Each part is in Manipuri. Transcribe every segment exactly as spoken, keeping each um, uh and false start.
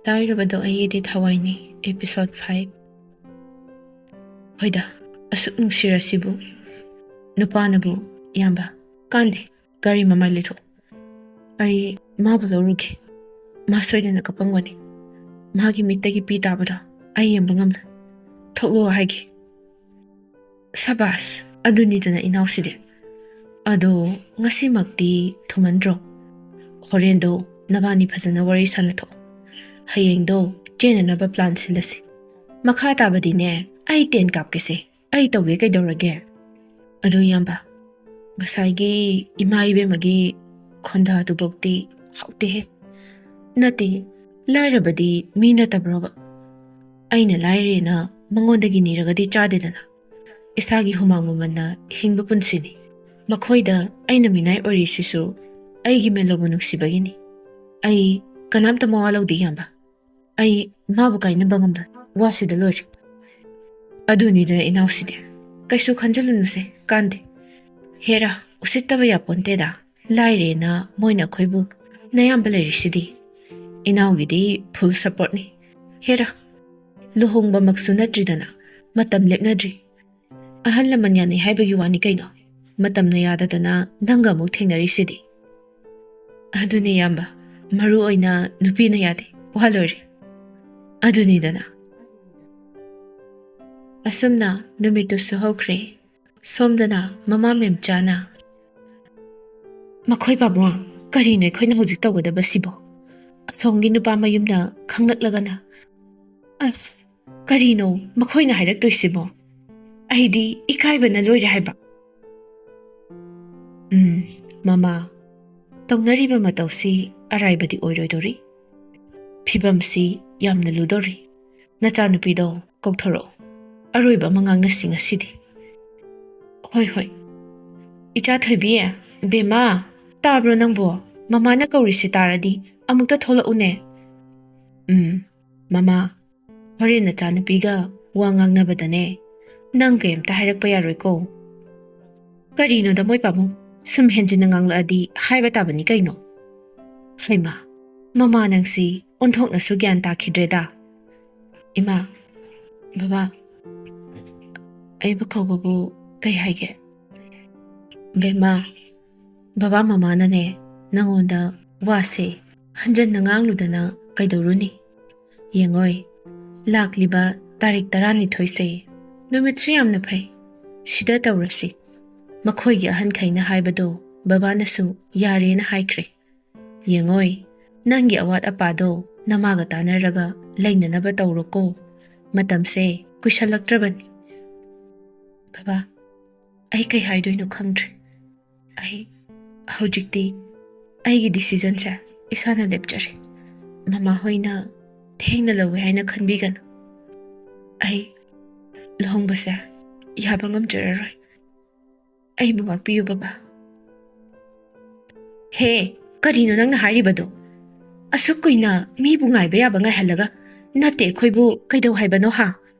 ꯂꯥꯏꯔꯕꯗꯣ ꯑꯩꯒꯤꯗꯤ ꯊꯋꯥꯏꯅꯤ, episode five꯫ ꯍꯣꯏꯗ, ꯑꯁꯨꯛ ꯅꯨꯡꯁꯤꯔꯁꯤꯕꯨ꯫ ꯅꯨꯄꯥꯅꯕꯨ, "ꯏꯌꯥꯝꯕ, ꯀꯥꯟꯗꯦ, ꯒꯥꯔꯤ ꯃꯃꯥꯏ ꯂꯩꯊꯣꯛ꯫ ꯑꯩ ꯃꯥꯕꯨ ꯂꯧꯔꯨꯒꯦ꯫ ꯃꯥ ꯁꯣꯏꯗꯅ ꯀꯞꯄꯝꯒꯅꯤ꯫ ꯃꯥꯒꯤ ꯃꯤꯠꯇꯒꯤ ꯄꯤ ꯇꯥꯕꯗꯣ ꯑꯩ ꯌꯦꯡꯕ ꯉꯝꯂꯣꯏ꯫ ꯊꯣꯛꯂꯛꯑꯣ ꯍꯥꯏꯒꯦ꯫" ꯁꯕꯥꯁ, ꯑꯗꯨꯅꯤꯗꯅ ꯏꯅꯥꯎꯁꯤꯗꯤ꯫ ꯑꯗꯣ ꯉꯁꯤꯃꯛꯇꯤ ꯊꯨꯃꯟꯗ꯭ꯔꯣ? ꯍꯣꯔꯦꯟꯗꯣ ꯅꯕꯥꯅꯤ ꯐꯖꯅ ꯋꯥꯔꯤ ꯁꯥꯟꯅꯊꯣꯛꯑꯣ꯫ ꯍꯌꯦꯡꯗꯣ ꯆꯦꯟꯅꯅꯕ plan ꯁꯤꯜꯂꯁꯤ꯫ ꯃꯈꯥ ꯇꯥꯕꯗꯤꯅꯦ, ꯑꯩ ꯇꯦꯟ ꯀꯥꯞꯀꯦꯁꯦ꯫ ꯑꯩ ꯇꯧꯒꯦ, ꯀꯩꯗꯧꯔꯒꯦ? ꯑꯗꯣ ꯏꯌꯥꯝꯕ, ꯉꯁꯥꯏꯒꯤ ꯏꯃꯥ ꯏꯕꯦꯝꯃꯒꯤ ꯈꯣꯟꯗꯥꯗꯨꯐꯧꯗꯤ ꯍꯥꯎꯇꯦꯍꯦ꯫ ꯅꯠꯇꯦ, ꯂꯥꯏꯔꯕꯗꯤ ꯃꯤ ꯅꯠꯇꯕ꯭ꯔꯣꯕ? ꯑꯩꯅ ꯂꯥꯏꯔꯦꯅ ꯃꯉꯣꯟꯗꯒꯤ ꯅꯤꯔꯒꯗꯤ ꯆꯥꯗꯦꯗꯅ꯫ ꯏꯁꯥꯒꯤ ꯍꯨꯃꯥꯡ ꯃꯃꯜꯅ ꯍꯤꯡꯕ ꯄꯨꯟꯁꯤꯅꯤ꯫ ꯃꯈꯣꯏꯗ ꯑꯩꯅ ꯃꯤꯅꯥꯏ ꯑꯣꯏꯔꯤꯁꯤꯁꯨ ꯑꯩꯒꯤ ꯃꯦꯂꯣꯕꯨ ꯅꯨꯡꯁꯤꯕꯒꯤꯅꯤ꯫ ꯑꯩ ꯀꯅꯥꯝꯇ ꯃꯋꯥ ꯂꯧꯗꯦ ꯏꯌꯥꯝꯕ꯫ ꯑꯩ ꯃꯥꯕꯨ ꯀꯥꯏꯅꯕ ꯉꯝꯂꯣꯏ꯫ ꯋꯥꯁꯤꯗ ꯂꯣꯏꯔꯦ꯫ ꯑꯗꯨꯅꯤꯗꯅ ꯏꯅꯥꯎꯁꯤꯗꯤ꯫ ꯀꯩꯁꯨ ꯈꯟꯖꯤꯜꯂꯨꯅꯨꯁꯦ, ꯀꯥꯟꯗꯦ꯫ ꯍꯦꯔꯥ, ꯎꯁꯤꯠꯇꯕ ꯌꯥꯄꯣꯟꯇꯦꯗ꯫ ꯂꯥꯏꯔꯦꯅ ꯃꯣꯏꯅ ꯑꯩꯈꯣꯏꯕꯨ ꯅꯌꯥꯝꯕ ꯂꯩꯔꯤꯁꯤꯗꯤ꯫ ꯏꯅꯥꯎꯒꯤꯗꯤ full supportꯅꯤ꯫ ꯍꯦꯔꯥ, ꯂꯨꯍꯣꯡꯕꯃꯛꯁꯨ ꯅꯠꯇ꯭ꯔꯤꯗꯅ, ꯃꯇꯝ ꯂꯦꯞꯅꯗ꯭ꯔꯤ꯫ ꯑꯍꯜ ꯂꯃꯟ ꯌꯥꯅꯩ ꯍꯥꯏꯕꯒꯤ ꯋꯥꯅꯤ ꯀꯩꯅꯣ? ꯃꯇꯝꯅ ꯌꯥꯗꯗꯅ ꯅꯪꯒ ꯑꯃꯨꯛ ꯊꯦꯡꯅꯔꯤꯁꯤꯗꯤ꯫ ꯑꯗꯨꯅꯦ ꯏꯌꯥꯝꯕ, ꯃꯔꯨ ꯑꯣꯏꯅ ꯅꯨꯄꯤꯅ ꯌꯥꯗꯦ꯫ ꯋꯥ ꯂꯣꯏꯔꯦ꯫ ꯑꯗꯨꯅꯤꯗꯅ꯫ ꯑꯁꯨꯝꯅ ꯅꯨꯃꯤꯠꯇꯨꯁꯨ ꯍꯧꯈ꯭ꯔꯦ꯫ ꯁꯣꯝꯗꯅ ꯃꯃꯥ ꯃꯦꯝꯆꯥꯅ, "ꯃꯈꯣꯏ ꯄꯥꯕꯨꯡ, ꯀꯔꯤꯅꯣ ꯑꯩꯈꯣꯏꯅ ꯍꯧꯖꯤꯛ ꯇꯧꯒꯗꯕꯁꯤꯕꯣ?" ꯑꯁꯣꯝꯒꯤ ꯅꯨꯄꯥ ꯃꯌꯨꯝꯅ ꯈꯪꯂꯛꯂꯒꯅ, "ꯑꯁ, ꯀꯔꯤꯅꯣ ꯃꯈꯣꯏꯅ ꯍꯥꯏꯔꯛꯇꯣꯏꯁꯤꯕꯣ? ꯑꯩꯗꯤ ꯏꯀꯥꯏꯕꯅ ꯂꯣꯏꯔꯦ ꯍꯥꯏꯕ꯫" ꯎꯝ, ꯃꯃꯥ, ꯇꯧꯅꯔꯤꯕ ꯃꯇꯧꯁꯤ ꯑꯔꯥꯏꯕꯗꯤ ꯑꯣꯏꯔꯣꯏꯗꯧꯔꯤ꯫ ꯐꯤꯕꯝꯁꯤ ꯌꯥꯝꯅ ꯂꯨꯗꯧꯔꯤ꯫ ꯅꯆꯥꯅꯨꯄꯤꯗꯣ ꯀꯧꯊꯣꯔꯛꯑꯣ꯫ ꯑꯔꯣꯏꯕ ꯑꯃ ꯉꯥꯡꯅꯁꯤ ꯉꯁꯤꯗꯤ꯫ ꯍꯣꯏ, ꯍꯣꯏ꯫ ꯏꯆꯥ ꯊꯣꯏꯕꯤ, ꯕꯦꯝꯃ, ꯇꯥꯕ꯭ꯔꯣ ꯅꯪꯕꯣ? ꯃꯃꯥꯅ ꯀꯧꯔꯤꯁꯦ ꯇꯥꯔꯗꯤ ꯑꯃꯨꯛꯇ ꯊꯣꯛꯂꯛꯎꯅꯦ꯫ ꯎꯝ, ꯃꯃꯥ, ꯍꯣꯔꯦꯟ ꯅꯆꯥꯅꯨꯄꯤꯒ ꯋꯥ ꯉꯥꯡꯅꯕꯗꯅꯦ, ꯅꯪ ꯀꯩꯝꯇ ꯍꯥꯏꯔꯛꯄ ꯌꯥꯔꯣꯏꯀꯣ꯫ ꯀꯔꯤꯅꯣꯗ ꯃꯣꯏ ꯄꯥꯕꯨꯡ, ꯁꯨꯝ ꯍꯦꯟꯖꯤꯟꯅ ꯉꯥꯡꯂꯛꯑꯗꯤ ꯍꯥꯏꯕ ꯇꯥꯕꯅꯤ ꯀꯩꯅꯣ꯫ ꯍꯩꯃꯥ, ꯃꯃꯥ ꯅꯪꯁꯤ ꯑꯣꯟꯊꯣꯛꯅꯁꯨ ꯒ꯭ꯌꯥꯟ ꯇꯥꯈꯤꯗ꯭ꯔꯦꯗ꯫ ꯏꯃꯥ, ꯕꯕꯥ, ꯑꯩꯕꯨ ꯀꯧꯕꯕꯨ ꯀꯩ ꯍꯥꯏꯒꯦ? ꯕꯦꯝꯃ, ꯕꯕꯥ ꯃꯃꯥꯅꯅꯦ ꯅꯪꯉꯣꯟꯗ ꯋꯥꯁꯦ ꯍꯟꯖꯟꯅ ꯉꯥꯡꯂꯨꯗꯅ ꯀꯩꯗꯧꯔꯨꯅꯤ? ꯌꯦꯡꯉꯣꯏ, ꯂꯥꯛꯂꯤꯕ ꯇꯥꯔꯤꯛ ꯇꯔꯥꯅꯤꯊꯣꯏꯁꯦ ꯅꯨꯃꯤꯠꯁꯨ ꯌꯥꯝꯅ ꯐꯩ, ꯁꯤꯗ ꯇꯧꯔꯁꯤ꯫ ꯃꯈꯣꯏꯒꯤ ꯑꯍꯟꯈꯩꯅ ꯍꯥꯏꯕꯗꯣ ꯕꯕꯥꯅꯁꯨ ꯌꯥꯔꯦꯅ ꯍꯥꯏꯈ꯭ꯔꯦ꯫ ꯌꯦꯡꯉꯣꯏ, ꯅꯪꯒꯤ ꯑꯋꯥꯠ ꯑꯄꯥꯗꯣ ꯅꯃꯥꯒ ꯇꯥꯟꯅꯔꯒ ꯂꯩꯅꯅꯕ ꯇꯧꯔꯣꯀꯣ꯫ ꯃꯇꯝꯁꯦ ꯀꯨꯏꯁꯜꯂꯛꯇ꯭ꯔꯕꯅꯤ꯫ ꯕꯕꯥ, ꯑꯩ ꯀꯩ ꯍꯥꯏꯗꯣꯏꯅꯣ ꯈꯪꯗ꯭ꯔꯦ꯫ ꯑꯩ ꯍꯧꯖꯤꯛꯇꯤ ꯑꯩꯒꯤ ꯗꯤꯁꯤꯖꯟꯁꯦ ꯏꯁꯥꯅ ꯂꯦꯞꯆꯔꯦ꯫ ꯃꯃꯥ ꯍꯣꯏꯅ ꯊꯦꯡꯅ ꯂꯧꯋꯦ ꯍꯥꯏꯅ ꯈꯟꯕꯤꯒꯅꯨ꯫ ꯑꯩ ꯂꯨꯍꯣꯡꯕꯁꯦ ꯌꯥꯕ ꯉꯝꯖꯔꯔꯣꯏ꯫ ꯑꯩꯕꯨ ꯉꯥꯛꯄꯤꯌꯨ, ꯕꯕꯥ꯫ ꯍꯦ, ꯀꯔꯤꯅꯣ ꯅꯪꯅ ꯍꯥꯏꯔꯤꯕꯗꯣ? ꯑꯁꯨꯛ ꯀꯨꯏꯅ ꯃꯤꯕꯨ ꯉꯥꯏꯕ ꯌꯥꯕ ꯉꯥꯏꯍꯜꯂꯒ ꯅꯠꯇꯦ ꯑꯩꯈꯣꯏꯕꯨ ꯀꯩꯗꯧ ꯍꯥꯏꯕꯅꯣ ꯍꯥ?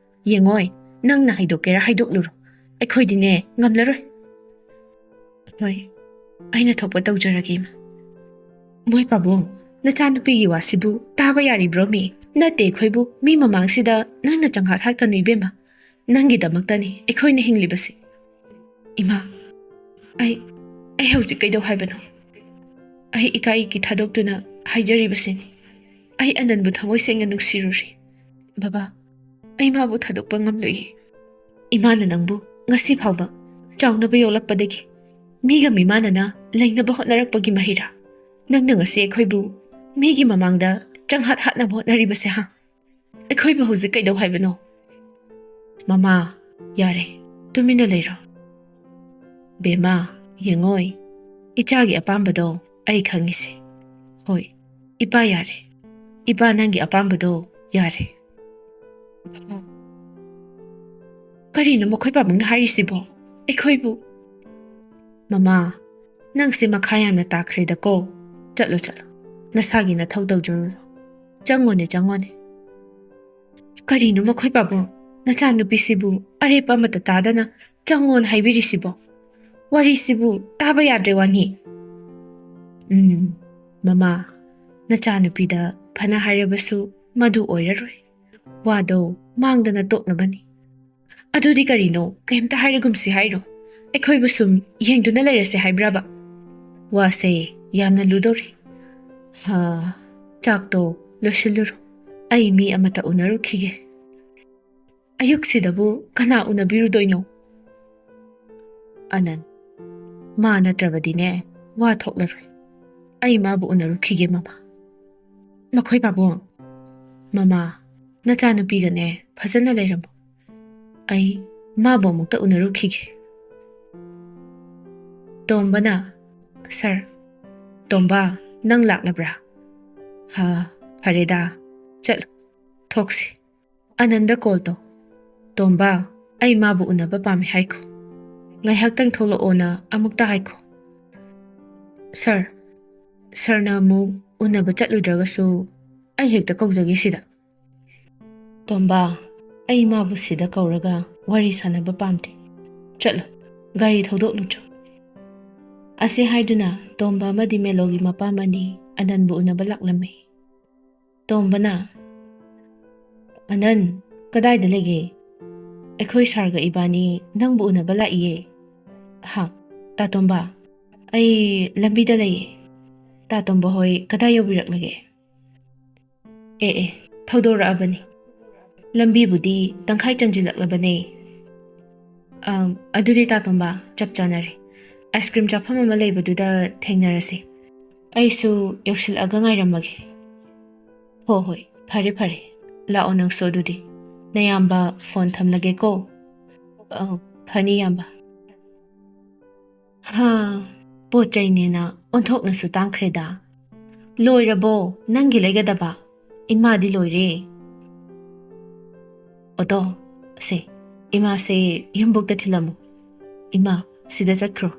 ꯌꯦꯡꯉꯣꯏ, ꯅꯪꯅ ꯍꯥꯏꯗꯣꯛꯀꯦꯔꯥ ꯍꯥꯏꯗꯣꯛꯂꯨꯔꯣ, ꯑꯩꯈꯣꯏꯗꯤꯅꯦ ꯉꯝꯂꯔꯣꯏ꯫ ꯍꯣꯏ, ꯑꯩꯅ ꯊꯣꯛꯄ ꯇꯧꯖꯔꯒꯦ, ꯏꯃꯥ꯫ ꯃꯣꯏ ꯄꯥꯕꯨꯡ, ꯅꯆꯥꯅꯨꯄꯤꯒꯤ ꯋꯥꯁꯤꯕꯨ ꯇꯥꯕ ꯌꯥꯔꯤꯕ꯭ꯔꯣ ꯃꯤ? ꯅꯠꯇꯦ ꯑꯩꯈꯣꯏꯕꯨ ꯃꯤ ꯃꯃꯥꯡꯁꯤꯗ ꯅꯪꯅ ꯆꯪꯍꯥꯠ ꯍꯥꯠꯀꯅꯨ ꯏꯕꯦꯝꯃ꯫ ꯅꯪꯒꯤꯗꯃꯛꯇꯅꯤ ꯑꯩꯈꯣꯏꯅ ꯍꯤꯡꯂꯤꯕꯁꯤ꯫ ꯏꯃꯥ, ꯑꯩ, ꯑꯩ ꯍꯧꯖꯤꯛ ꯀꯩꯗꯧ ꯍꯥꯏꯕꯅꯣ? ꯑꯩ ꯏꯀꯥꯏꯒꯤ ꯊꯥꯗꯣꯛꯇꯨꯅ ꯍꯥꯏꯖꯔꯤꯕꯁꯤꯅꯤ꯫ ꯑꯩ ꯑꯅꯟꯕꯨ ꯊꯃꯣꯏ ꯁꯦꯡꯅ ꯅꯨꯡꯁꯤꯔꯨꯔꯤ꯫ ꯕꯕꯥ, ꯑꯩ ꯃꯥꯕꯨ ꯊꯥꯗꯣꯛꯄ ꯉꯝꯂꯣꯏꯌꯦ꯫ ꯏꯃꯥꯅ ꯅꯪꯕꯨ ꯉꯁꯤ ꯐꯥꯎꯕ ꯆꯥꯎꯅꯕ ꯌꯣꯛꯂꯛꯄꯗꯒꯤ ꯃꯤꯒ ꯃꯤꯃꯥꯟꯅꯅ ꯂꯩꯅꯕ ꯍꯣꯠꯅꯔꯛꯄꯒꯤ ꯃꯍꯩꯔꯥ? ꯅꯪꯅ ꯉꯁꯤ ꯑꯩꯈꯣꯏꯕꯨ ꯃꯤꯒꯤ ꯃꯃꯥꯡꯗ ꯆꯪꯍꯥꯠ ꯍꯥꯠꯅꯕ ꯍꯣꯠꯅꯔꯤꯕꯁꯦ ꯍꯥ? ꯑꯩꯈꯣꯏꯕꯨ ꯍꯧꯖꯤꯛ ꯀꯩꯗꯧ ꯍꯥꯏꯕꯅꯣ? ꯃꯃꯥ, ꯌꯥꯔꯦ, ꯇꯨꯃꯤꯟꯅ ꯂꯩꯔꯣ꯫ ꯕꯦꯝꯃ, ꯌꯦꯡꯉꯣꯏ, ꯏꯆꯥꯒꯤ ꯑꯄꯥꯝꯕꯗꯣ ꯑꯩ ꯈꯪꯉꯤꯁꯦ꯫ ꯍꯣꯏ, ꯏꯄꯥ ꯌꯥꯔꯦ꯫ ꯏꯄꯥ ꯅꯪꯒꯤ ꯑꯄꯥꯝꯕꯗꯣ ꯌꯥꯔꯦ꯫ ꯀꯔꯤꯅꯣ ꯃꯈꯣꯏ ꯄꯥꯕꯨꯡꯅ ꯍꯥꯏꯔꯤꯁꯤꯕꯣ? ꯑꯩꯈꯣꯏꯕꯨ? ꯃꯃꯥ, ꯅꯪꯁꯦ ꯃꯈꯥ ꯌꯥꯝꯅ ꯇꯥꯈ꯭ꯔꯦꯗꯀꯣ꯫ ꯆꯠꯂꯣ, ꯆꯠꯂꯣ꯫ ꯅꯁꯥꯒꯤ ꯅꯊꯧ ꯇꯧꯖꯔꯨꯔꯣ꯫ ꯆꯪꯉꯣꯅꯦ, ꯆꯪꯉꯣꯅꯦ꯫ ꯀꯔꯤꯅꯣ ꯃꯈꯣꯏ ꯄꯥꯕꯨꯡ? ꯅꯆꯥꯅꯨꯄꯤꯁꯤꯕꯨ ꯑꯔꯦꯞꯄ ꯑꯃꯠꯇ ꯇꯥꯗꯅ ꯆꯪꯉꯣꯅ ꯍꯥꯏꯕꯤꯔꯤꯁꯤꯕꯣ? ꯋꯥꯔꯤꯁꯤꯕꯨ ꯇꯥꯕ ꯌꯥꯗ꯭ꯔꯦ ꯋꯥꯅꯤ꯫ ꯎꯝ, ꯃꯃꯥ, ꯅꯆꯥꯅꯨꯄꯤꯗ ꯐꯅ ꯍꯥꯏꯔꯕꯁꯨ ꯃꯗꯨ ꯑꯣꯏꯔꯔꯣꯏ꯫ ꯋꯥꯗꯣ ꯃꯥꯡꯗꯅ ꯇꯣꯛꯅꯕꯅꯤ꯫ ꯑꯗꯨꯗꯤ ꯀꯔꯤꯅꯣ? ꯀꯩꯝꯇ ꯍꯥꯏꯔꯒꯨꯝꯁꯤ ꯍꯥꯏꯔꯣ? ꯑꯩꯈꯣꯏꯕꯨ ꯁꯨꯝ ꯌꯦꯡꯗꯨꯅ ꯂꯩꯔꯁꯦ ꯍꯥꯏꯕ꯭ꯔꯕ? ꯋꯥꯁꯦ ꯌꯥꯝꯅ ꯂꯨꯗꯧꯔꯤ꯫ ꯍꯥ, ꯆꯥꯛꯇꯣ ꯂꯣꯏꯁꯤꯜꯂꯨꯔꯣ꯫ ꯑꯩ ꯃꯤ ꯑꯃꯇ ꯎꯅꯔꯨꯈꯤꯒꯦ꯫ ꯑꯌꯨꯛꯁꯤꯗꯕꯨ ꯀꯅꯥ ꯎꯅꯕꯤꯔꯨꯗꯣꯏꯅꯣ? ꯑꯅꯟ, ꯃꯥ ꯅꯠꯇ꯭ꯔꯕꯗꯤꯅꯦ, ꯋꯥ ꯊꯣꯛꯂꯔꯣꯏ꯫ ꯑꯩ ꯃꯥꯕꯨ ꯎꯅꯔꯨꯈꯤꯒꯦ, ꯃꯃꯥ꯫ ꯃꯈꯣꯏ ꯄꯥꯕꯨꯡ, ꯃꯃꯥ, ꯅꯆꯥꯅꯨꯄꯤꯒꯅꯦ ꯐꯖꯅ ꯂꯩꯔꯝꯃꯨ꯫ ꯑꯩ ꯃꯥꯕꯨ ꯑꯃꯨꯛꯇ ꯎꯅꯔꯨꯈꯤꯒꯦ꯫ ꯇꯣꯝꯕꯅ, "ꯁꯥꯔ, ꯇꯣꯝꯕ, ꯅꯪ ꯂꯥꯛꯂꯕ꯭ꯔꯥ? ꯍꯥ, ꯐꯔꯦꯗ, ꯆꯠꯂꯨ, ꯊꯣꯛꯁꯤ꯫ ꯑꯅꯟꯗ ꯀꯣꯜ ꯇꯧ꯫ ꯇꯣꯝꯕ, ꯑꯩ ꯃꯥꯕꯨ ꯎꯅꯕ ꯄꯥꯝꯃꯤ ꯍꯥꯏꯈꯣ꯫ ꯉꯥꯏꯍꯥꯛꯇꯪ ꯊꯣꯛꯂꯛꯑꯣꯅ ꯑꯃꯨꯛꯇ ꯍꯥꯏꯈꯣ꯫ ꯁꯥꯔ, ꯁꯥꯔꯅ ꯑꯃꯨꯛ ꯎꯅꯕ ꯆꯠꯂꯨꯗ꯭ꯔꯒꯁꯨ ꯑꯩ ꯍꯦꯛꯇ ꯀꯧꯖꯒꯦ ꯁꯤꯗ꯫" "ꯇꯣꯝꯕ, ꯑꯩ ꯃꯥꯕꯨ ꯁꯤꯗ ꯀꯧꯔꯒ ꯋꯥꯔꯤ ꯁꯥꯟꯅꯕ ꯄꯥꯝꯗꯦ꯫ ꯆꯠꯂꯣ, ꯒꯥꯔꯤ ꯊꯧꯗꯣꯛꯂꯨꯆꯣ꯫" ꯑꯁꯤ ꯍꯥꯏꯗꯨꯅ ꯇꯣꯝꯕ ꯑꯃꯗꯤ ꯃꯦꯂꯣꯒꯤ ꯃꯄꯥꯝ ꯑꯅꯤ ꯑꯅꯟꯕꯨ ꯎꯅꯕ ꯂꯥꯛꯂꯝꯃꯤ꯫ ꯇꯣꯝꯕꯅ, "ꯑꯅꯟ, ꯀꯗꯥꯏꯗ ꯂꯩꯒꯦ? ꯑꯩꯈꯣꯏ ꯁꯥꯔꯒ ꯏꯕꯥꯅꯤ ꯅꯪꯕꯨ ꯎꯅꯕ ꯂꯥꯛꯏꯌꯦ꯫" "ꯍꯥ, ꯇꯥ ꯇꯣꯝꯕ, ꯑꯩ ꯂꯝꯕꯤꯗ ꯂꯩꯌꯦ꯫ ꯇꯥ ꯇꯣꯝꯕ ꯍꯣꯏ ꯀꯗꯥꯏ ꯌꯧꯕꯤꯔꯛꯂꯒꯦ?" "ꯑꯦ ꯑꯦ, ꯊꯧꯗꯣꯔꯛꯑꯕꯅꯤ꯫ ꯂꯝꯕꯤꯕꯨꯗꯤ ꯇꯪꯈꯥꯏ ꯆꯟꯁꯤꯜꯂꯛꯂꯕꯅꯦ꯫" "ꯑꯝ, ꯑꯗꯨꯗꯤ ꯇꯥ ꯇꯣꯝꯕ, ꯆꯞ ꯆꯥꯅꯔꯦ꯫ ꯑꯥꯏꯁ ꯀ꯭ꯔꯤꯝ ꯆꯥꯐꯝ ꯑꯃ ꯂꯩꯕꯗꯨꯗ ꯊꯦꯡꯅꯔꯁꯤ꯫ ꯑꯩꯁꯨ ꯌꯧꯁꯤꯜꯂꯛꯑꯒ ꯉꯥꯏꯔꯝꯃꯒꯦ꯫" "ꯍꯣ ꯍꯣꯏ, ꯐꯔꯦ ꯐꯔꯦ꯫ ꯂꯥꯛꯑꯣ ꯅꯪꯁꯨ ꯑꯗꯨꯗꯤ꯫ ꯅꯌꯥꯝꯕ, ꯐꯣꯟ ꯊꯝꯂꯒꯦꯀꯣ꯫" "ꯑ, ꯐꯅꯤ, ꯏꯌꯥꯝꯕ꯫" ꯍꯥ, ꯄꯣꯠ ꯆꯩꯅꯦꯅ ꯑꯣꯟꯊꯣꯛꯅꯁꯨ ꯇꯥꯡꯈ꯭ꯔꯦꯗ꯫ ꯂꯣꯏꯔꯕꯣ ꯅꯪꯒꯤ ꯂꯩꯒꯗꯕ? ꯏꯃꯥꯗꯤ ꯂꯣꯏꯔꯦ꯫ ꯑꯣꯇꯣ, ꯁꯦ, ꯏꯃꯥꯁꯦ ꯌꯨꯝꯕꯨꯛꯇ ꯊꯤꯜꯂꯝꯃꯨ꯫ ꯏꯃꯥ, ꯁꯤꯗ ꯆꯠꯈ꯭ꯔꯣ꯫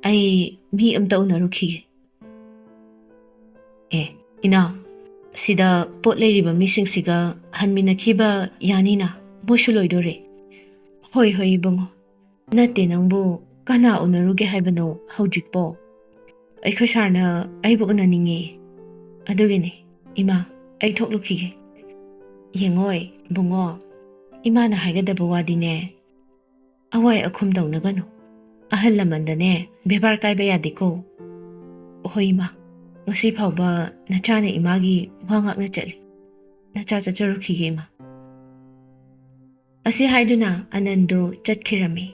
ꯑꯩ ꯃꯤ ꯑꯝꯇ ꯎꯅꯔꯨꯈꯤꯒꯦ꯫ ꯑꯦ, ꯏꯅꯥꯎ, ꯁꯤꯗ ꯄꯣꯠ ꯂꯩꯔꯤꯕ ꯃꯤꯁꯤꯡꯁꯤꯒ ꯍꯟꯃꯤꯟꯅꯈꯤꯕ ꯌꯥꯅꯤꯅ? ꯃꯣꯏꯁꯨ ꯂꯣꯏꯗꯣꯔꯦ꯫ ꯍꯣꯏ, ꯍꯣꯏ, ꯏꯕꯨꯡꯉꯣ꯫ ꯅꯠꯇꯦ, ꯅꯪꯕꯨ ꯀꯅꯥ ꯎꯅꯔꯨꯒꯦ ꯍꯥꯏꯕꯅꯣ ꯍꯧꯖꯤꯛꯄꯣ? ꯑꯩꯈꯣꯏ ꯁꯥꯔꯅ ꯑꯩꯕꯨ ꯎꯅꯅꯤꯡꯉꯦ꯫ ꯑꯗꯨꯒꯤꯅꯤ, ꯏꯃꯥ, ꯑꯩ ꯊꯣꯛꯂꯨꯈꯤꯒꯦ꯫ ꯌꯦꯡꯉꯣꯏ, ꯕꯨꯡꯉꯣ, ꯏꯃꯥꯅ ꯍꯥꯏꯒꯗꯕ ꯋꯥꯗꯤꯅꯦ, ꯑꯋꯥꯏ ꯑꯈꯨꯝ ꯇꯧꯅꯒꯅꯨ꯫ ꯑꯍꯜ ꯂꯃꯟꯗꯅꯦ ꯕꯦꯕꯥꯔ ꯀꯥꯏꯕ ꯌꯥꯗꯦꯀꯣ꯫ ꯍꯣꯏ ꯏꯃꯥ, ꯉꯁꯤ ꯐꯥꯎꯕ ꯅꯆꯥꯅ ꯏꯃꯥꯒꯤ ꯋꯥ ꯉꯥꯛꯅ ꯆꯠꯂꯤ꯫ ꯅꯆꯥ ꯆꯠꯆꯔꯨꯈꯤꯒꯦ ꯏꯃꯥ꯫ ꯑꯁꯤ ꯍꯥꯏꯗꯨꯅ ꯑꯅꯟꯗꯨ ꯆꯠꯈꯤꯔꯝꯃꯤ꯫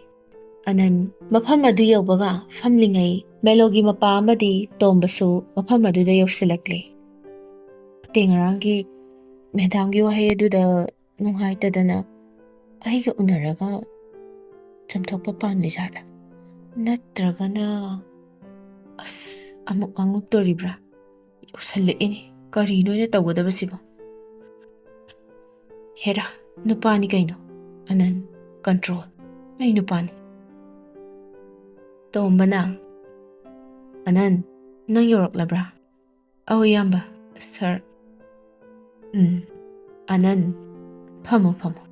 ꯑꯅꯟ ꯃꯐꯝ ꯑꯗꯨ ꯌꯧꯕꯒ ꯐꯝꯂꯤꯉꯩ ꯃꯦꯂꯣꯒꯤ ꯃꯄꯥ ꯑꯃꯗꯤ ꯇꯣꯝꯕꯁꯨ ꯃꯐꯝ ꯑꯗꯨꯗ ꯌꯧꯁꯤꯜꯂꯛꯂꯦ꯫ ꯑꯇꯩ ꯉꯔꯥꯡꯒꯤ ꯃꯦꯗꯥꯝꯒꯤ ꯋꯥꯍꯩ ꯑꯗꯨꯗ ꯅꯨꯡꯉꯥꯏꯇꯗꯅ ꯑꯩꯒ ꯎꯅꯔꯒ ꯆꯝꯊꯣꯛꯄ ꯄꯥꯝꯂꯤꯖꯥꯠꯂꯥ? ꯅꯠꯇ꯭ꯔꯒꯅ ꯑꯁ, ꯑꯃꯨꯛ ꯉꯥꯡꯉꯛꯇꯣꯔꯤꯕ꯭ꯔꯥ? ꯌꯧꯁꯜꯂꯛꯑꯦꯅꯦ, ꯀꯔꯤꯅꯣ ꯑꯩꯅ ꯇꯧꯒꯗꯕꯁꯤꯕꯣ? ꯍꯦꯔꯥ, ꯅꯨꯄꯥꯅꯤ ꯀꯩꯅꯣ꯫ ꯑꯅꯟ, ꯀꯟꯇ꯭ꯔꯣꯜ꯫ ꯑꯩ ꯅꯨꯄꯥꯅꯤ꯫ ꯇꯣꯝꯕꯅ, "ꯑꯅꯟ, ꯅꯪ ꯌꯧꯔꯛꯂꯕ꯭ꯔꯥ?" "ꯑꯧ, ꯏꯌꯥꯝꯕ꯫ ꯁꯥꯔ꯫" "ꯎꯝ, ꯑꯅꯟ, ꯐꯝꯃꯣ, ꯐꯝꯃꯣ꯫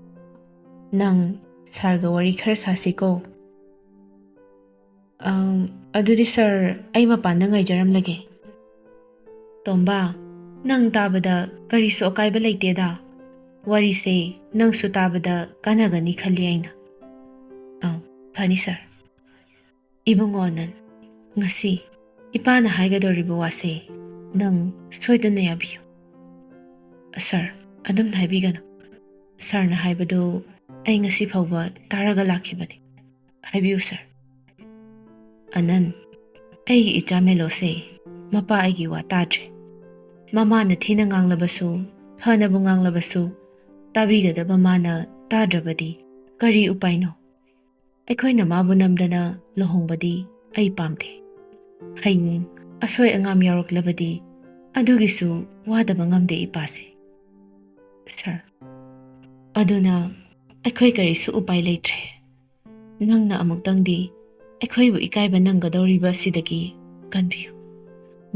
ꯅꯪ ꯁꯥꯔꯒ ꯋꯥꯔꯤ ꯈꯔ ꯁꯥꯁꯤꯀꯣ꯫" "ꯑꯝ, ꯑꯗꯨꯗꯤ ꯁꯥꯔ, ꯑꯩ ꯃꯄꯥꯟꯗ ꯉꯥꯏꯖꯔꯝꯂꯒꯦ꯫" "ꯇꯣꯝꯕ, ꯅꯪ ꯇꯥꯕꯗ ꯀꯔꯤꯁꯨ ꯑꯀꯥꯏꯕ ꯂꯩꯇꯦꯗ꯫ ꯋꯥꯔꯤꯁꯦ ꯅꯪꯁꯨ ꯇꯥꯕꯗ ꯀꯥꯟꯅꯒꯅꯤ ꯈꯜꯂꯤ ꯑꯩꯅ꯫" "ꯑꯥ, ꯐꯅꯤ ꯁꯥꯔ꯫" "ꯏꯕꯨꯡꯉꯣ ꯑꯅꯟ, ꯉꯁꯤ ꯏꯄꯥꯅ ꯍꯥꯏꯒꯗꯧꯔꯤꯕ ꯋꯥꯁꯦ ꯅꯪ ꯁꯣꯏꯗꯅ ꯌꯥꯕꯤꯌꯨ꯫" "ꯁꯥꯔ, ꯑꯗꯨꯝ ꯍꯥꯏꯕꯤꯒꯅꯨ꯫ ꯁꯥꯔꯅ ꯍꯥꯏꯕꯗꯨ ꯑꯩ ꯉꯁꯤ ꯐꯥꯎꯕ ꯇꯥꯔꯒ ꯂꯥꯛꯈꯤꯕꯅꯤ꯫ ꯍꯥꯏꯕꯤꯌꯨ ꯁꯥꯔ꯫" "ꯑꯅꯟ, ꯑꯩꯒꯤ ꯏꯆꯥ ꯃꯦꯂꯣꯁꯦ ꯃꯄꯥ ꯑꯩꯒꯤ ꯋꯥ ꯇꯥꯗ꯭ꯔꯦ꯫ ꯃꯃꯥꯅ ꯊꯤꯅ ꯉꯥꯡꯂꯕꯁꯨ, ꯐꯅꯕꯨ ꯉꯥꯡꯂꯕꯁꯨ, ꯇꯥꯕꯤꯒꯗꯕ ꯃꯥꯅ ꯇꯥꯗ꯭ꯔꯕꯗꯤ ꯀꯔꯤ ꯎꯄꯥꯏꯅꯣ? ꯑꯩꯈꯣꯏꯅ ꯃꯥꯕꯨ ꯅꯝꯗꯅ ꯂꯨꯍꯣꯡꯕꯗꯤ ꯑꯩ ꯄꯥꯝꯗꯦ꯫ ꯍꯌꯦꯡ ꯑꯁꯣꯏ ꯑꯉꯥꯝ ꯌꯥꯎꯔꯛꯂꯕꯗꯤ ꯑꯗꯨꯒꯤꯁꯨ ꯋꯥꯗꯕ ꯉꯝꯗꯦ ꯏꯄꯥꯁꯦ꯫" "ꯁꯥꯔ, ꯑꯗꯨꯅ ꯑꯩꯈꯣꯏ ꯀꯔꯤꯁꯨ ꯎꯄꯥꯏ ꯂꯩꯇ꯭ꯔꯦ꯫ ꯅꯪꯅ ꯑꯃꯨꯛꯇꯪꯗꯤ ꯑꯩꯈꯣꯏꯕꯨ ꯏꯀꯥꯏꯕ ꯅꯪꯒꯗꯧꯔꯤꯕ ꯑꯁꯤꯗꯒꯤ ꯀꯟꯕꯤꯌꯨ꯫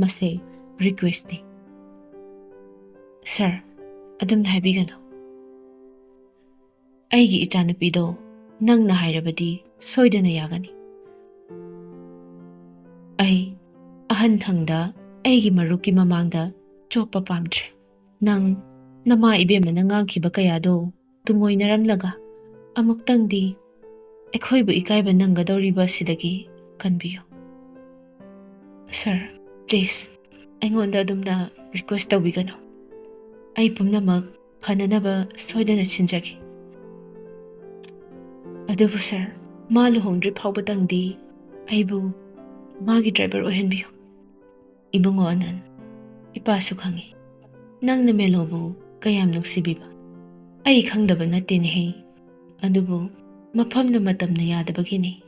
ꯃꯁꯦ ꯔꯤꯀ꯭ꯋꯦꯁꯅꯤ꯫" "ꯁꯥꯔ, ꯑꯗꯨꯝꯅ ꯍꯥꯏꯕꯤꯒꯅꯨ꯫ ꯑꯩꯒꯤ ꯏꯆꯥꯅꯨꯄꯤꯗꯣ ꯅꯪꯅ ꯍꯥꯏꯔꯕꯗꯤ ꯁꯣꯏꯗꯅ ꯌꯥꯒꯅꯤ꯫ ꯑꯩ ꯑꯍꯟ ꯊꯪꯗ ꯑꯩꯒꯤ ꯃꯔꯨꯞꯀꯤ ꯃꯃꯥꯡꯗ ꯆꯣꯞꯄ ꯄꯥꯝꯗ꯭ꯔꯦ꯫ ꯅꯪ ꯅꯃꯥ ꯏꯕꯦꯝꯃꯅ ꯉꯥꯡꯈꯤꯕ ꯀꯌꯥꯗꯣ ꯇꯨꯡꯑꯣꯏꯅꯔꯝꯂꯒ ꯑꯃꯨꯛꯇꯪꯗꯤ ꯑꯩꯈꯣꯏꯕꯨ ꯏꯀꯥꯏꯕ ꯅꯪꯒꯗꯧꯔꯤꯕ ꯑꯁꯤꯗꯒꯤ ꯀꯟꯕꯤꯌꯨ꯫ Sir, please, ꯑꯩꯉꯣꯟꯗ ꯑꯗꯨꯝꯅ request ꯇꯧꯕꯤꯒꯅꯨ꯫ ꯑꯩ ꯄꯨꯝꯅꯃꯛ ꯐꯅꯅꯕ ꯁꯣꯏꯗꯅ ꯁꯤꯟꯖꯒꯦ꯫ ꯑꯗꯨꯕꯨ sir, ꯃꯥ ꯂꯨꯍꯣꯡꯗ꯭ꯔꯤ ꯐꯥꯎꯕꯗꯪꯗꯤ ꯑꯩꯕꯨ ꯃꯥꯒꯤ driver ꯑꯣꯏꯍꯟꯕꯤꯌꯨ꯫ ꯏꯕꯨꯡꯉꯣ ꯑꯅꯟ, ꯏꯄꯥꯁꯨ ꯈꯪꯏ ꯅꯪꯅ ꯃꯦꯂꯣꯕꯨ ꯀꯌꯥꯝ ꯅꯨꯡꯁꯤꯕꯤꯕ꯫ ꯑꯩ ꯈꯪꯗꯕ ꯅꯠꯇꯦꯅꯦꯍꯦ꯫ ꯑꯗꯨꯕꯨ ꯃꯐꯝꯅ ꯃꯇꯝꯅ ꯌꯥꯗꯕꯒꯤꯅꯤ꯫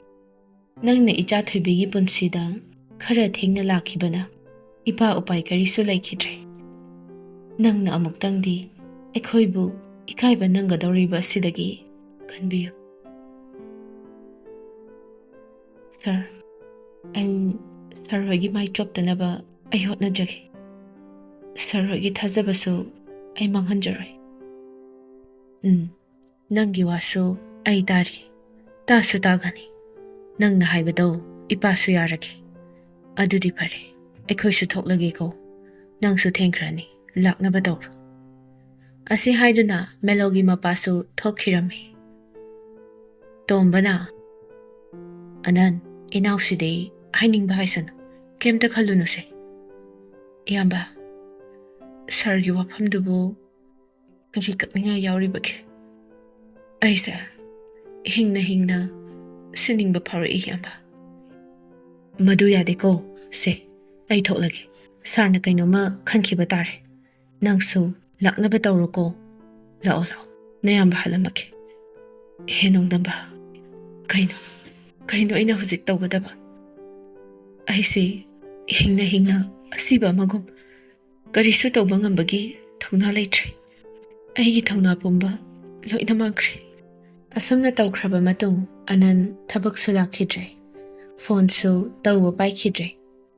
ꯅꯪꯅ ꯏꯆꯥ ꯊꯣꯏꯕꯤꯒꯤ ꯄꯨꯟꯁꯤꯗ ꯈꯔ ꯊꯦꯡꯅ ꯂꯥꯛꯈꯤꯕꯅ ꯏꯄꯥ ꯎꯄꯥꯏ ꯀꯔꯤꯁꯨ ꯂꯩꯈꯤꯗ꯭ꯔꯦ꯫ ꯅꯪꯅ ꯑꯃꯨꯛꯇꯪꯗꯤ ꯑꯩꯈꯣꯏꯕꯨ ꯏꯀꯥꯏꯕ ꯅꯪꯒꯗꯧꯔꯤꯕ ꯑꯁꯤꯗꯒꯤ ꯀꯟꯕꯤꯌꯨ꯫ Sir, ꯑꯩ sir ꯍꯣꯏꯒꯤ ꯃꯥꯏ ꯆꯣꯞꯇꯅꯕ ꯑꯩ ꯍꯣꯠꯅꯖꯒꯦ꯫ Sir ꯍꯣꯏꯒꯤ ꯊꯥꯖꯕꯁꯨ ꯑꯩ ꯃꯥꯡꯍꯟꯖꯔꯣꯏ꯫ ꯎꯝ, ꯅꯪꯒꯤ ꯋꯥꯁꯨ ꯑꯩ ꯇꯥꯔꯤ, ꯇꯥꯁꯨ ꯇꯥꯒꯅꯤ꯫ ꯅꯪꯅ ꯍꯥꯏꯕꯗꯣ ꯏꯄꯥꯁꯨ ꯌꯥꯔꯒꯦ꯫ ꯑꯗꯨꯗꯤ ꯐꯔꯦ, ꯑꯩꯈꯣꯏꯁꯨ ꯊꯣꯛꯂꯒꯦꯀꯣ꯫ ꯅꯪꯁꯨ ꯊꯦꯡꯈ꯭ꯔꯅꯤ, ꯂꯥꯛꯅꯕ ꯇꯧꯔꯣ꯫ ꯑꯁꯤ ꯍꯥꯏꯗꯨꯅ ꯃꯦꯂꯣꯒꯤ ꯃꯄꯥꯁꯨ ꯊꯣꯛꯈꯤꯔꯝꯃꯤ꯫ ꯇꯣꯝꯕꯅ, "ꯑꯅꯟ, ꯏꯅꯥꯎꯁꯤꯗꯤ ꯍꯥꯏꯅꯤꯡꯕ ꯍꯥꯏꯁꯅꯨ, ꯀꯩꯝꯇ ꯈꯜꯂꯨꯅꯨꯁꯦ꯫ ꯏꯌꯥꯝꯕ, sirꯒꯤ ꯋꯥꯐꯝꯗꯨꯕꯨ ꯀꯔꯤ ꯀꯛꯅꯤꯡꯉꯥꯏ ꯌꯥꯎꯔꯤꯕꯒꯦ? ꯑꯩꯁꯦ ꯍꯤꯡꯅ ꯍꯤꯡꯅ ꯁꯤꯅꯤꯡꯕ ꯐꯥꯎꯔꯛꯏ, ꯏꯌꯥꯝꯕ꯫" "ꯃꯗꯨ ꯌꯥꯗꯦꯀꯣ꯫ ꯁꯦ, ꯑꯩ ꯊꯣꯛꯂꯒꯦ꯫ Sirꯅ ꯀꯩꯅꯣꯝꯃ ꯈꯟꯈꯤꯕ ꯇꯥꯔꯦ꯫ ꯅꯪꯁꯨ ꯂꯥꯛꯅꯕ ꯇꯧꯔꯣꯀꯣ꯫ ꯂꯥꯛꯑꯣ, ꯂꯥꯛꯑꯣ꯫ ꯅꯌꯥꯝꯕ ꯍꯜꯂꯝꯃꯒꯦ꯫" "ꯍꯦ ꯅꯣꯡꯗꯝꯕ, ꯀꯩꯅꯣ, ꯀꯩꯅꯣ ꯑꯩꯅ ꯍꯧꯖꯤꯛ ꯇꯧꯒꯗꯕ? ꯑꯩꯁꯦ ꯍꯤꯡꯅ ꯍꯤꯡꯅ ꯑꯁꯤꯕ ꯑꯃꯒꯨꯝ ꯀꯔꯤꯁꯨ ꯇꯧꯕ ꯉꯝꯕꯒꯤ ꯊꯧꯅꯥ ꯂꯩꯇ꯭ꯔꯦ꯫ ꯑꯩꯒꯤ ꯊꯧꯅꯥ ꯄꯨꯝꯕ ꯂꯣꯏꯅ ꯃꯥꯡꯈ꯭ꯔꯦ꯫" ꯑꯁꯨꯝꯅ ꯇꯧꯈ꯭ꯔꯕ ꯃꯇꯨꯡ ꯑꯅꯟ ꯊꯕꯛꯁꯨ ꯂꯥꯛꯈꯤꯗ꯭ꯔꯦ, ꯐꯣꯟꯁꯨ ꯇꯧꯕ ꯄꯥꯏꯈꯤꯗ꯭ꯔꯦ꯫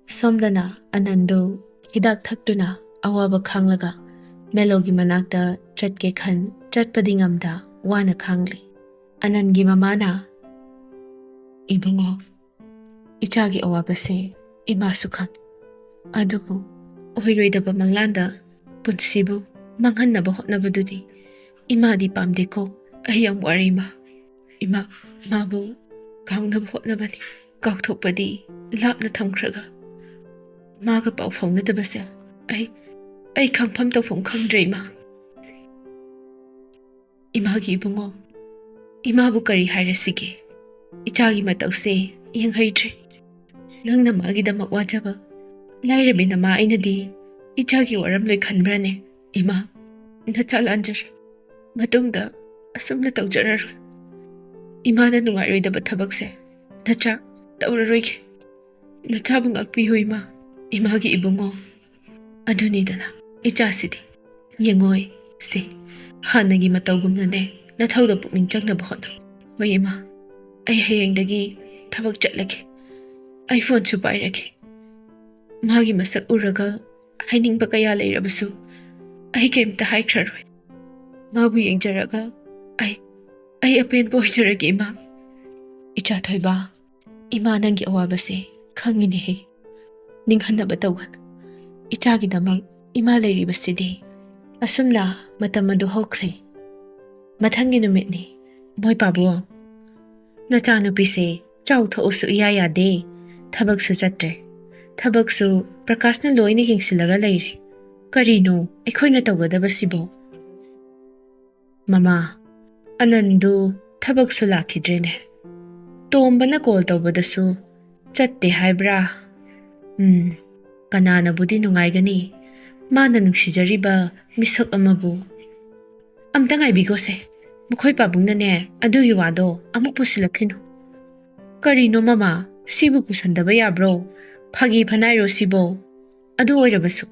ꯁꯣꯝꯗꯅ ꯑꯅꯟꯗꯨ ꯍꯤꯗꯥꯛ ꯊꯛꯇꯨꯅ ꯑꯋꯥꯕ ꯈꯥꯡꯂꯒ ꯃꯦꯂꯣꯒꯤ ꯃꯅꯥꯛꯇ ꯆꯠꯀꯦ ꯈꯟ ꯆꯠꯄꯗꯤ ꯉꯝꯗ ꯋꯥꯅ ꯈꯥꯡꯂꯤ꯫ ꯑꯅꯟꯒꯤ ꯃꯃꯥꯅ, "ꯏꯕꯨꯡꯉꯣ, ꯏꯆꯥꯒꯤ ꯑꯋꯥꯕꯁꯦ ꯏꯃꯥꯁꯨ ꯈꯪꯏ꯫ ꯑꯗꯨꯕꯨ ꯑꯣꯏꯔꯣꯏꯗꯕ ꯃꯪꯂꯥꯟꯗ ꯄꯨꯟꯁꯤꯕꯨ ꯃꯥꯡꯍꯟꯅꯕ ꯍꯣꯠꯅꯕꯗꯨꯗꯤ ꯏꯃꯥꯗꯤ ꯄꯥꯝꯗꯦꯀꯣ꯫ ꯑꯩ ꯌꯥꯝ ꯋꯥꯔꯦ ꯏꯃꯥ꯫ ꯏꯃꯥ, ꯃꯥꯕꯨ ꯀꯥꯎꯅꯕ ꯍꯣꯠꯅꯕꯅꯤ꯫ ꯀꯥꯎꯊꯣꯛꯄꯗꯤ ꯂꯥꯞꯅ ꯊꯝꯈ꯭ꯔꯒ ꯃꯥꯒ ꯄꯥꯎ ꯐꯥꯎꯅꯗꯕꯁꯦ ꯑꯩ, ꯑꯩ ꯈꯪꯐꯝ ꯇꯧꯐꯝ ꯈꯪꯗ꯭ꯔꯦ ꯏꯃꯥ꯫ ꯏꯃꯥꯒꯤ ꯏꯕꯨꯡꯉꯣ, ꯏꯃꯥꯕꯨ ꯀꯔꯤ ꯍꯥꯏꯔꯁꯤꯒꯦ? ꯏꯆꯥꯒꯤ ꯃꯇꯧꯁꯦ ꯌꯦꯡꯍꯩꯗ꯭ꯔꯦ꯫ ꯅꯪꯅ ꯃꯥꯒꯤꯗꯃꯛ ꯋꯥꯖꯕ ꯂꯥꯏꯔꯕꯤ ꯅꯃꯥ ꯑꯩꯅꯗꯤ ꯏꯆꯥꯒꯤ ꯋꯥꯔꯝꯂꯣꯏ ꯈꯟꯕ꯭ꯔꯥꯅꯦ? ꯏꯃꯥ, ꯅꯆꯥ ꯂꯥꯟꯖꯔꯦ꯫ ꯃꯇꯨꯡꯗ ꯑꯁꯨꯝꯅ ꯇꯧꯖꯔꯔꯣꯏ꯫ ꯏꯃꯥꯅ ꯅꯨꯡꯉꯥꯏꯔꯣꯏꯗꯕ ꯊꯕꯛꯁꯦ ꯅꯆꯥ ꯇꯧꯔꯔꯣꯏꯒꯦ꯫ ꯅꯆꯥꯕꯨ ꯉꯥꯛꯄꯤꯌꯨ ꯏꯃꯥ꯫ ꯏꯃꯥꯒꯤ ꯏꯕꯨꯡꯉꯣ꯫ ꯑꯗꯨꯅꯤꯗꯅ ꯏꯆꯥꯁꯤꯗꯤ꯫ ꯌꯦꯡꯉꯣꯏ, ꯁꯦ, ꯍꯥꯟꯅꯒꯤ ꯃꯇꯧꯒꯨꯝꯅꯅꯦ ꯅꯊꯧꯗ ꯄꯨꯛꯅꯤꯡ ꯆꯪꯅꯕ ꯍꯣꯠꯅꯧ꯫ ꯍꯣꯏ ꯏꯃꯥ, ꯑꯩ ꯍꯌꯦꯡꯗꯒꯤ ꯊꯕꯛ ꯆꯠꯂꯒꯦ꯫ ꯑꯩ ꯐꯣꯟꯁꯨ ꯄꯥꯏꯔꯒꯦ꯫ ꯃꯥꯒꯤ ꯃꯁꯛ ꯎꯔꯒ ꯍꯥꯏꯅꯤꯡꯕ ꯀꯌꯥ ꯂꯩꯔꯕꯁꯨ ꯑꯩ ꯀꯩꯝꯇ ꯍꯥꯏꯈ꯭ꯔꯔꯣꯏ꯫ ꯃꯥꯕꯨ ꯌꯦꯡꯖꯔꯒ ꯑꯩ, ꯑꯩ ꯑꯄꯦꯟꯕ ꯑꯣꯏꯖꯔꯒꯦ ꯏꯃꯥ꯫ ꯏꯆꯥ ꯊꯣꯏꯕ, ꯏꯃꯥ ꯅꯪꯒꯤ ꯑꯋꯥꯕꯁꯦ ꯈꯪꯉꯤꯅꯦꯍꯦ꯫ ꯅꯤꯡꯍꯟꯅꯕ ꯇꯧꯒꯅꯨ꯫ ꯏꯆꯥꯒꯤꯗꯃꯛ ꯏꯃꯥ ꯂꯩꯔꯤꯕꯁꯤꯗꯤ꯫ ꯑꯁꯨꯝꯅ ꯃꯇꯝ ꯑꯗꯨ ꯍꯧꯈ꯭ꯔꯦ꯫ ꯃꯊꯪꯒꯤ ꯅꯨꯃꯤꯠꯅꯤ꯫ ꯃꯣꯏ ꯄꯥꯕꯨꯡ, ꯅꯆꯥꯅꯨꯄꯤꯁꯦ ꯆꯥꯎꯊꯣꯛꯎꯁꯨ ꯏꯌꯥ ꯌꯥꯗꯦ꯫ ꯊꯕꯛꯁꯨ ꯆꯠꯇ꯭ꯔꯦ꯫ ꯊꯕꯛꯁꯨ ꯄ꯭ꯔꯀꯥꯁꯅ ꯂꯣꯏꯅ ꯌꯦꯡꯁꯤꯜꯂꯒ ꯂꯩꯔꯦ꯫ ꯀꯔꯤꯅꯣ ꯑꯩꯈꯣꯏꯅ ꯇꯧꯒꯗꯕꯁꯤꯕꯣ? ꯃꯃꯥ, ꯑꯅꯟꯗꯨ ꯊꯕꯛꯁꯨ ꯂꯥꯛꯈꯤꯗ꯭ꯔꯦꯅꯦ꯫ ꯇꯣꯝꯕꯅ ꯀꯣꯜ ꯇꯧꯕꯗꯁꯨ ꯆꯠꯇꯦ ꯍꯥꯏꯕ꯭ꯔꯥ? ꯎꯝ, ꯀꯅꯥꯅꯕꯨꯗꯤ ꯅꯨꯡꯉꯥꯏꯒꯅꯤ, ꯃꯥꯅ ꯅꯨꯡꯁꯤꯖꯔꯤꯕ ꯃꯤꯁꯛ ꯑꯃꯕꯨ꯫ ꯑꯝꯇ ꯉꯥꯏꯕꯤꯈꯣꯁꯦ, ꯃꯈꯣꯏ ꯄꯥꯕꯨꯡꯅꯅꯦ ꯑꯗꯨꯒꯤ ꯋꯥꯗꯣ ꯑꯃꯨꯛ ꯄꯨꯁꯤꯜꯂꯛꯈꯤꯅꯨ꯫ ꯀꯔꯤꯅꯣ ꯃꯃꯥ, ꯁꯤꯕꯨ ꯄꯨꯁꯟꯗꯕ ꯌꯥꯕ꯭ꯔꯣ? ꯐꯥꯒꯤ ꯐꯅꯥꯏꯔꯣ ꯁꯤꯕꯣ? ꯑꯗꯨ ꯑꯣꯏꯔꯕꯁꯨ,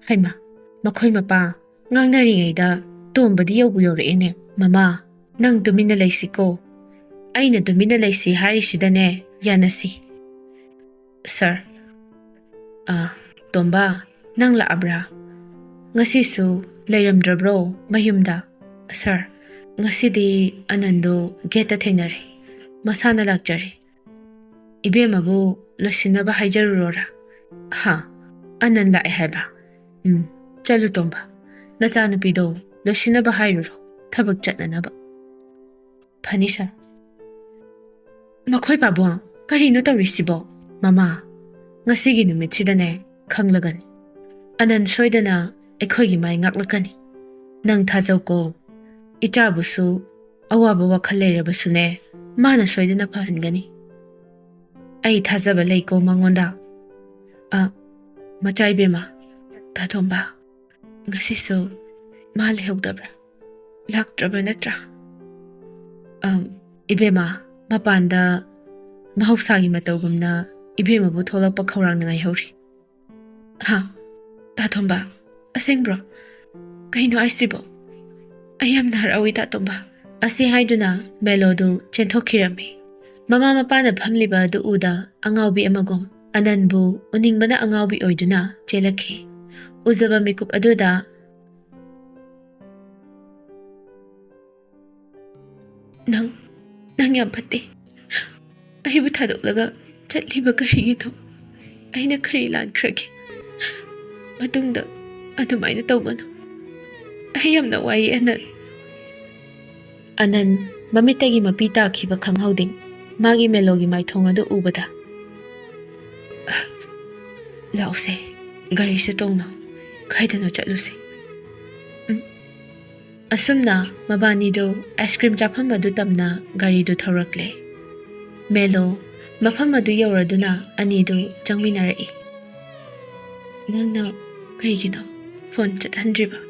ꯍꯩꯃꯥ, ꯃꯈꯣꯏ ꯃꯄꯥ ꯉꯥꯡꯅꯔꯤꯉꯩꯗ ꯇꯣꯝꯕꯗꯤ ꯌꯧꯕꯨ ꯌꯧꯔꯛꯑꯦꯅꯦ꯫ ꯃꯃꯥ, ꯅꯪ ꯇꯨꯃꯤꯟꯅ ꯂꯩꯁꯤꯀꯣ꯫ ꯑꯩꯅ ꯇꯨꯃꯤꯟꯅ ꯂꯩꯁꯤ ꯍꯥꯏꯔꯤꯁꯤꯗꯅꯦ ꯌꯥꯅꯁꯤ꯫ ꯁꯥꯔ꯫ ꯑ, ꯇꯣꯝꯕ, ꯅꯪ ꯂꯥꯛꯑꯕ꯭ꯔꯥ? ꯉꯁꯤꯁꯨ ꯂꯩꯔꯝꯗ꯭ꯔꯕ꯭ꯔꯣ ꯃꯌꯨꯝꯗ? ꯁꯥꯔ, ꯉꯁꯤꯗꯤ ꯑꯅꯟꯗꯣ ꯒꯦꯠꯇ ꯊꯦꯡꯅꯔꯦ꯫ ꯃꯁꯥꯅ ꯂꯥꯛꯆꯔꯦ꯫ ꯏꯕꯦꯝꯃꯕꯨ ꯂꯣꯏꯁꯤꯟꯅꯕ ꯍꯥꯏꯖꯔꯨꯔꯣꯔꯥ? ꯍꯥ? ꯑꯅꯟ ꯂꯥꯛꯑꯦ ꯍꯥꯏꯕ? ꯎꯝ, ꯆꯠꯂꯨ ꯇꯣꯝꯕ, ꯅꯆꯥꯅꯨꯄꯤꯗꯣ ꯂꯣꯏꯁꯤꯟꯅꯕ ꯍꯥꯏꯔꯨꯔꯣ, ꯊꯕꯛ ꯆꯠꯅꯅꯕ꯫ ꯐꯅꯤ ꯁꯥꯔ꯫ ꯃꯈꯣꯏ ꯄꯥꯕꯨꯡ, ꯀꯔꯤꯅꯣ ꯇꯧꯔꯤꯁꯤꯕꯣ? ꯃꯃꯥ, ꯉꯁꯤꯒꯤ ꯅꯨꯃꯤꯠꯁꯤꯗꯅꯦ ꯈꯪꯂꯒꯅꯤ꯫ ꯑꯅꯟ ꯁꯣꯏꯗꯅ ꯑꯩꯈꯣꯏꯒꯤ ꯃꯥꯏ ꯉꯥꯛꯂꯛꯀꯅꯤ꯫ ꯅꯪ ꯊꯥꯖꯧꯀꯣ, ꯏꯆꯥꯕꯨꯁꯨ ꯑꯋꯥꯕ ꯋꯥꯈꯜ ꯂꯩꯔꯕꯁꯨꯅꯦ, ꯃꯥꯅ ꯁꯣꯏꯗꯅ ꯐꯍꯟꯒꯅꯤ꯫ ꯑꯩ ꯊꯥꯖꯕ ꯂꯩꯀꯣ ꯃꯉꯣꯟꯗ꯫ ꯑ, ꯃꯆꯥ ꯏꯕꯦꯝꯃ, ꯇꯥ ꯇꯣꯝꯕ, ꯉꯁꯤꯁꯨ ꯃꯥ ꯂꯩꯍꯧꯗꯕ꯭ꯔꯥ? ꯂꯥꯛꯇ꯭ꯔꯕ ꯅꯠꯇ꯭ꯔꯥ? ꯑꯝ, ꯏꯕꯦꯝꯃ, ꯃꯄꯥꯟꯗ ꯃꯍꯧꯁꯥꯒꯤ ꯃꯇꯧꯒꯨꯝꯅ ꯏꯕꯦꯝꯃꯕꯨ ꯊꯣꯛꯂꯛꯄ ꯈꯧꯔꯥꯡꯅ ꯉꯥꯏꯍꯧꯔꯤ꯫ ꯍꯥ? ꯇꯥ ꯇꯣꯝꯕ, ꯑꯁꯦꯡꯕ꯭ꯔꯣ? ꯀꯩꯅꯣ ꯍꯥꯏꯁꯤꯕꯣ? ꯑꯩ ꯌꯥꯝꯅ ꯍꯔꯥꯎꯏ, ꯇꯥ ꯇꯣꯝꯕ꯫ ꯑꯁꯤ ꯍꯥꯏꯗꯨꯅ ꯃꯦꯂꯣꯗꯨ ꯆꯦꯟꯊꯣꯛꯈꯤꯔꯝꯃꯤ꯫ ꯃꯃꯥ ꯃꯄꯥꯅ ꯐꯝꯂꯤꯕ ꯑꯗꯨ ꯎꯗ ꯑꯉꯥꯎꯕꯤ ꯑꯃꯒꯨꯝ ꯑꯅꯟꯕꯨ ꯎꯅꯤꯡꯕꯅ ꯑꯉꯥꯎꯕꯤ ꯑꯣꯏꯗꯨꯅ ꯆꯦꯜꯂꯛꯈꯤ꯫ ꯎꯖꯕ ꯃꯤꯀꯨꯞ ꯑꯗꯨꯗ, "ꯅꯪ, ꯅꯪ ꯌꯥꯝ ꯐꯠꯇꯦ꯫ ꯑꯩꯕꯨ ꯊꯥꯗꯣꯛꯂꯒ ꯆꯠꯂꯤꯕ ꯀꯔꯤꯒꯤꯅꯣ? ꯑꯩꯅ ꯀꯔꯤ ꯂꯥꯟꯈ꯭ꯔꯒꯦ? ꯃꯇꯨꯡꯗ ꯑꯗꯨꯃꯥꯏꯅ ꯇꯧꯒꯅꯨ꯫ ꯑꯩ ꯌꯥꯝꯅ ꯋꯥꯏꯌꯦ, ꯑꯅꯟ꯫" ꯑꯅꯟ ꯃꯃꯤꯠꯇꯒꯤ ꯃꯄꯤ ꯇꯥꯈꯤꯕ ꯈꯪꯍꯧꯗꯦ꯫ ꯃꯥꯒꯤ ꯃꯦꯂꯣꯒꯤ ꯃꯥꯏꯊꯣꯡ ꯑꯗꯨ ꯎꯕꯗ, "ꯂꯥꯛꯎꯁꯦ, ꯒꯥꯔꯤꯁꯦ ꯇꯣꯡꯅ ꯀꯥꯏꯗꯅꯣ ꯆꯠꯂꯨꯁꯦ꯫" ꯎꯝ꯫ ꯑꯁꯨꯝꯅ ꯃꯕꯥꯅꯤꯗꯨ ꯑꯥꯏꯁ ꯀ꯭ꯔꯤꯝ ꯆꯥꯐꯝ ꯑꯗꯨ ꯇꯝꯅ ꯒꯥꯔꯤꯗꯨ ꯊꯧꯔꯛꯂꯦ꯫ ꯃꯦꯂꯣ ꯃꯐꯝ ꯑꯗꯨ ꯌꯧꯔꯗꯨꯅ ꯑꯅꯤꯗꯨ ꯆꯪꯃꯤꯟꯅꯔꯛꯏ꯫ "ꯅꯪꯅ ꯀꯩꯒꯤꯅꯣ ꯐꯣꯟ ꯆꯠꯍꯟꯗ꯭ꯔꯤꯕ?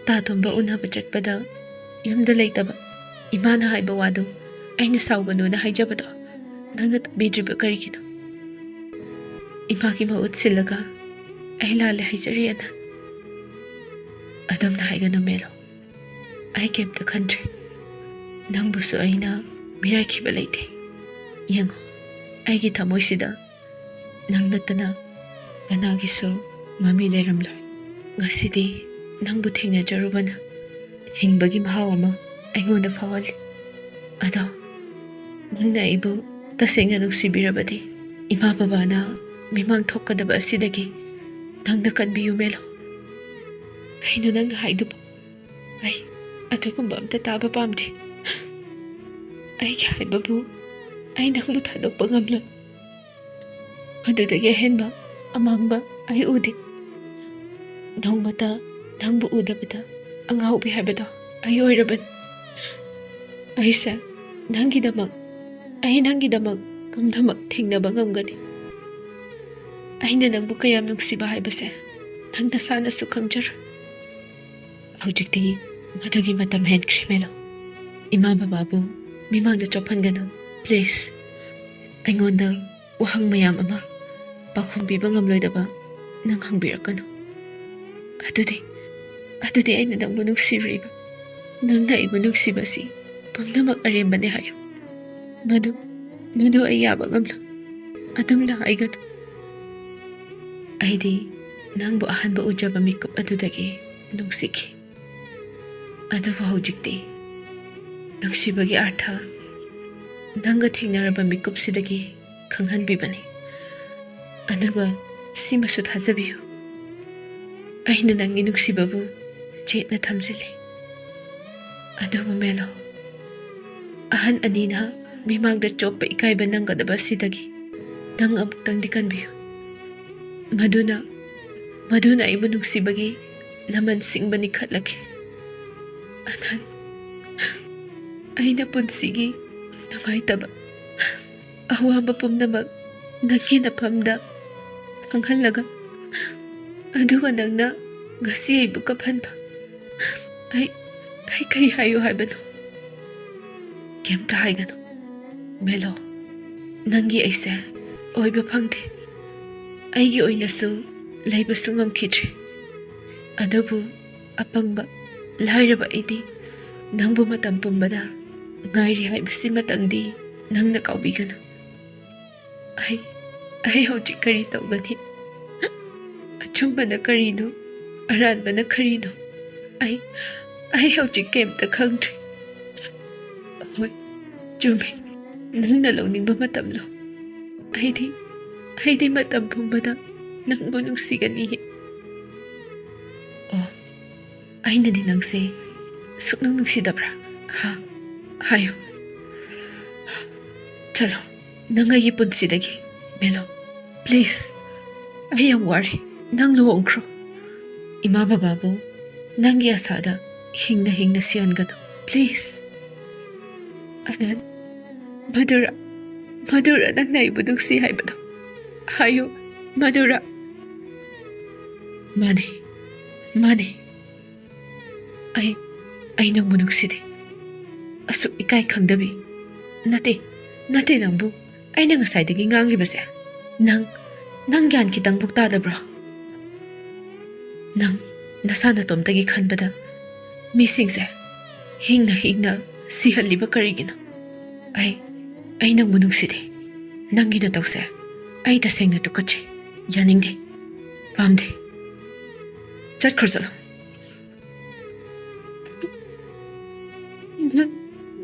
ꯇꯥ ꯇꯣꯝꯕ ꯎꯅꯕ ꯆꯠꯄꯗ ꯌꯨꯝꯗ ꯂꯩꯇꯕ ꯏꯃꯥꯅ ꯍꯥꯏꯕ ꯋꯥꯗꯨ ꯑꯩꯅ ꯁꯥꯎꯒꯅꯨꯅ ꯍꯥꯏꯖꯕꯗꯣ ꯅꯪꯅ ꯇꯥꯕꯤꯗ꯭ꯔꯤꯕ ꯀꯔꯤꯒꯤꯅꯣ? ꯏꯃꯥꯒꯤ ꯃꯍꯨꯠ ꯁꯤꯜꯂꯒ ꯑꯩ ꯂꯥꯜꯂꯦ ꯍꯥꯏꯖꯔꯤ, ꯑꯅꯟ꯫ ꯑꯗꯨꯝꯅ ꯍꯥꯏꯒꯅꯨ ꯃꯦꯂꯣ꯫ ꯑꯩ ꯀꯩꯝꯇ ꯈꯟꯗ꯭ꯔꯦ꯫ ꯅꯪꯕꯨꯁꯨ ꯑꯩꯅ ꯃꯤꯔꯥꯏꯈꯤꯕ ꯂꯩꯇꯦ꯫ ꯌꯦꯡꯉꯣ, ꯑꯩꯒꯤ ꯊꯃꯣꯏꯁꯤꯗ ꯅꯪ ꯅꯠꯇꯅ ꯀꯅꯥꯒꯤꯁꯨ ꯃꯃꯤ ꯂꯩꯔꯝꯂꯣꯏ꯫ ꯉꯁꯤꯗꯤ ꯅꯪꯕꯨ ꯊꯦꯡꯅꯖꯔꯨꯕꯅ ꯍꯤꯡꯕꯒꯤ ꯃꯍꯥꯎ ꯑꯃ ꯑꯩꯉꯣꯟꯗ ꯐꯥꯎꯍꯜꯂꯤ꯫ ꯑꯗꯣ ꯅꯪꯅ ꯑꯩꯕꯨ ꯇꯁꯦꯡꯅ ꯅꯨꯡꯁꯤꯕꯤꯔꯕꯗꯤ ꯏꯃꯥ ꯕꯕꯥꯅ ꯃꯤꯃꯥꯡ ꯊꯣꯛꯀꯗꯕ ꯑꯁꯤꯗꯒꯤ ꯅꯪꯅ ꯀꯟꯕꯤꯌꯨ ꯃꯦꯂꯣ꯫ ꯀꯩꯅꯣ ꯅꯪꯅ ꯍꯥꯏꯗꯨꯕꯨ? ꯑꯩ ꯑꯗꯨꯒꯨꯝꯕ ꯑꯝꯇ ꯇꯥꯕ ꯄꯥꯝꯗꯦ꯫ ꯑꯩꯒꯤ ꯍꯥꯏꯕꯕꯨ, ꯑꯩ ꯅꯪꯕꯨ ꯊꯥꯗꯣꯛꯄ ꯉꯝꯂꯣꯏ꯫ ꯃꯗꯨꯗꯒꯤ ꯑꯍꯦꯟꯕ ꯑꯃꯥꯡꯕ ꯑꯩ ꯎꯗꯦ꯫ ꯅꯣꯡꯃꯇ ꯅꯪꯕꯨ ꯎꯗꯕꯗ ꯑꯉꯥꯎꯕꯤ ꯍꯥꯏꯕꯗꯣ ꯑꯩ ꯑꯣꯏꯔꯕꯅꯤ꯫ ꯑꯩꯁꯦ ꯅꯪꯒꯤꯗꯃꯛ, ꯑꯩ ꯅꯪꯒꯤꯗꯃꯛ ꯄꯨꯝꯅꯃꯛ ꯊꯦꯡꯅꯕ ꯉꯝꯒꯅꯤ꯫ ꯑꯩꯅ ꯅꯪꯕꯨ ꯀꯌꯥꯝ ꯅꯨꯡꯁꯤꯕ ꯍꯥꯏꯕꯁꯦ ꯅꯪ ꯅꯁꯥꯅꯁꯨ ꯈꯪꯖꯔꯣꯏ꯫ ꯍꯧꯖꯤꯛꯇꯤ ꯃꯗꯨꯒꯤ ꯃꯇꯝ ꯍꯦꯟꯈ꯭ꯔꯦ, ꯃꯦꯂꯣ꯫ ꯏꯃꯥ ꯕꯕꯥꯕꯨ ꯃꯤꯃꯥꯡꯗ ꯆꯣꯞꯍꯟꯒꯅꯨ, please꯫ ꯑꯩꯉꯣꯟꯗ ꯋꯥꯍꯪ ꯃꯌꯥꯝ ꯑꯃ ꯄꯥꯎꯈꯨꯝ ꯄꯤꯕ ꯉꯝꯂꯣꯏꯗꯕ ꯅꯪ ꯍꯪꯕꯤꯔꯛꯀꯅꯨ꯫ ꯑꯗꯨꯗꯤ, ꯑꯗꯨꯗꯤ ꯑꯩꯅ ꯅꯪꯕꯨ ꯅꯨꯡꯁꯤꯔꯤꯕ, ꯅꯪꯅ ꯑꯩꯕꯨ ꯅꯨꯡꯁꯤꯕꯁꯤ ꯄꯨꯝꯅꯃꯛ ꯑꯔꯦꯝꯕꯅꯦ ꯍꯥꯏꯌꯨ꯫ ꯃꯗꯨ, ꯃꯗꯨ ꯑꯩ ꯌꯥꯕ ꯉꯝꯂꯣꯏ꯫ ꯑꯗꯨꯝꯅ ꯍꯥꯏꯒꯅꯨ꯫ ꯑꯩꯗꯤ ꯅꯪꯕꯨ ꯑꯍꯥꯟꯕ ꯎꯖꯕ ꯃꯤꯀꯨꯞ ꯑꯗꯨꯗꯒꯤ ꯅꯨꯡꯁꯤꯈꯤ꯫ ꯑꯗꯨꯕꯨ ꯍꯧꯖꯤꯛꯇꯤ ꯅꯨꯡꯁꯤꯕꯒꯤ ꯑꯔꯊ ꯅꯪꯒ ꯊꯦꯡꯅꯔꯕ ꯃꯤꯀꯨꯞꯁꯤꯗꯒꯤ ꯈꯪꯍꯟꯕꯤꯕꯅꯤ꯫ ꯑꯗꯨꯒ ꯁꯤꯃꯁꯨ ꯊꯥꯖꯕꯤꯌꯨ, ꯑꯩꯅ ꯅꯪꯒꯤ ꯅꯨꯡꯁꯤꯕꯕꯨ ꯆꯦꯠꯅ ꯊꯝꯖꯤꯜꯂꯤ꯫ ꯑꯗꯨꯕꯨ ꯃꯦꯂꯣ, ꯑꯍꯟ ꯑꯅꯤꯅ ꯃꯤꯃꯥꯡꯗ ꯆꯣꯞꯄ ꯏꯀꯥꯏꯕ ꯅꯪꯒꯗꯕ ꯑꯁꯤꯗꯒꯤ ꯅꯪ ꯑꯃꯨꯛꯇꯪꯗꯤ ꯀꯟꯕꯤꯌꯨ꯫ ꯃꯗꯨꯅ, ꯃꯗꯨꯅ ꯑꯩꯕꯨ ꯅꯨꯡꯁꯤꯕꯒꯤ ꯂꯃꯟ ꯁꯤꯡꯕꯅꯤ ꯈꯠꯂꯛꯈꯤ꯫ ꯑꯅꯟ, ꯑꯩꯅ ꯄꯨꯟꯁꯤꯒꯤ ꯅꯨꯡꯉꯥꯏꯇꯕ, ꯑꯋꯥꯕ ꯄꯨꯝꯅꯃꯛ ꯅꯪꯒꯤ ꯅꯐꯝꯗ ꯈꯪꯍꯜꯂꯒ, ꯑꯗꯨꯒ ꯅꯪꯅ ꯉꯁꯤ ꯑꯩꯕꯨ ꯀꯞꯍꯟꯕ꯫ ꯑꯩ, ꯑꯩ ꯀꯔꯤ ꯍꯥꯏꯌꯨ ꯍꯥꯏꯕꯅꯣ? ꯀꯩꯝꯇ ꯍꯥꯏꯒꯅꯨ꯫ ꯃꯦꯂꯣ, ꯅꯪꯒꯤ ꯑꯩꯁꯦ ꯑꯣꯏꯕ ꯐꯪꯗꯦ꯫ ꯑꯩꯒꯤ ꯑꯣꯏꯅꯁꯨ ꯂꯩꯕꯁꯨ ꯉꯝꯈꯤꯗ꯭ꯔꯦ꯫ ꯑꯗꯨꯕꯨ ꯑꯄꯪꯕ, ꯂꯥꯏꯔꯕ ꯑꯩꯗꯤ ꯅꯪꯕꯨ ꯃꯇꯝ ꯄꯨꯝꯕꯗ ꯉꯥꯏꯔꯤ ꯍꯥꯏꯕꯁꯤꯃꯇꯪꯗꯤ ꯅꯪꯅ ꯀꯥꯎꯕꯤꯒꯅꯨ꯫ ꯑꯩ, ꯑꯩ ꯍꯧꯖꯤꯛ ꯀꯔꯤ ꯇꯧꯒꯅꯤ? ꯑꯆꯨꯝꯕꯅ ꯀꯔꯤꯅꯣ? ꯑꯔꯥꯟꯕꯅ ꯀꯔꯤꯅꯣ? ꯑꯩ, ꯑꯩ ꯍꯧꯖꯤꯛ ꯀꯩꯝꯇ ꯈꯪꯗ꯭ꯔꯦ꯫ ꯍꯣꯏ, ꯆꯨꯝꯃꯦ꯫ ꯅꯪꯅ ꯂꯧꯅꯤꯡꯕ ꯃꯇꯝ ꯂꯧ꯫ ꯑꯩꯗꯤ, ꯑꯩꯗꯤ ꯃꯇꯝ ꯄꯨꯝꯕꯗ ꯅꯪꯕꯨ ꯅꯨꯡꯁꯤꯒꯅꯤ꯫ ꯑꯣ, ꯑꯩꯅꯗꯤ ꯅꯪꯁꯦ ꯁꯨꯛꯅꯨꯡ ꯅꯨꯡꯁꯤꯗꯕ꯭ꯔꯥ? ꯍꯥ? ꯍꯥꯏꯌꯨ꯫ ꯆꯠꯂꯣ, ꯅꯪ ꯑꯩꯒꯤ ꯄꯨꯟꯁꯤꯗꯒꯤ ꯃꯦꯂꯣ꯫ Please, ꯑꯩ ꯌꯥꯝ ꯋꯥꯔꯦ꯫ ꯅꯪ ꯂꯨꯍꯣꯡꯈ꯭ꯔꯣ꯫ ꯏꯃꯥ ꯕꯕꯥꯕꯨ ꯅꯪꯒꯤ ꯑꯁꯥꯗ ꯍꯤꯡꯅ ꯍꯤꯡꯅ ꯁꯤꯍꯟꯒꯅꯨ꯫ Please. ꯑꯅꯟ, ꯃꯗꯨꯔ, ꯃꯗꯨꯔ ꯅꯪꯅ ꯑꯩꯕꯨ ꯅꯨꯡꯁꯤ ꯍꯥꯏꯕꯗꯣ? ꯍꯥꯏꯌꯨ, ꯃꯗꯨꯔ? ꯃꯥꯅꯦ, ꯃꯥꯅꯦ꯫ ꯑꯩ, ꯑꯩ ꯅꯪꯕꯨ ꯅꯨꯡꯁꯤꯗꯦ꯫ ꯑꯁꯨꯛ ꯏꯀꯥꯏ ꯈꯪꯗꯕꯤ꯫ ꯅꯠꯇꯦ, ꯅꯠꯇꯦ ꯅꯪꯕꯨ꯫ ꯑꯩꯅ ꯉꯁꯥꯏꯗꯒꯤ ꯉꯥꯡꯂꯤꯕꯁꯦ꯫ ꯅꯪ, ꯅꯪ ꯒ꯭ꯌꯥꯟ ꯈꯤꯇꯪꯕꯨ ꯇꯥꯗꯕ꯭ꯔꯣ? ꯅꯪ ꯅꯁꯥ ꯅꯇꯣꯝꯇꯒꯤ ꯈꯟꯕꯗ ꯃꯤꯁꯤꯡꯁꯦ ꯍꯤꯡꯅ ꯍꯤꯡꯅ ꯁꯤꯍꯜꯂꯤꯕ ꯀꯔꯤꯒꯤꯅꯣ? ꯑꯩ, ꯑꯩ ꯅꯪꯕꯨ ꯅꯨꯡꯁꯤꯗꯦ꯫ ꯅꯪꯒꯤ ꯅꯇꯧꯁꯦ ꯑꯩ ꯇꯁꯦꯡꯅ ꯇꯨꯀꯠꯆꯩ꯫ ꯌꯥꯅꯤꯡꯗꯦ꯫ ꯄꯥꯝꯗꯦ꯫ ꯆꯠꯈ꯭ꯔꯣ, ꯆꯠꯂꯣ꯫ ꯅꯪ,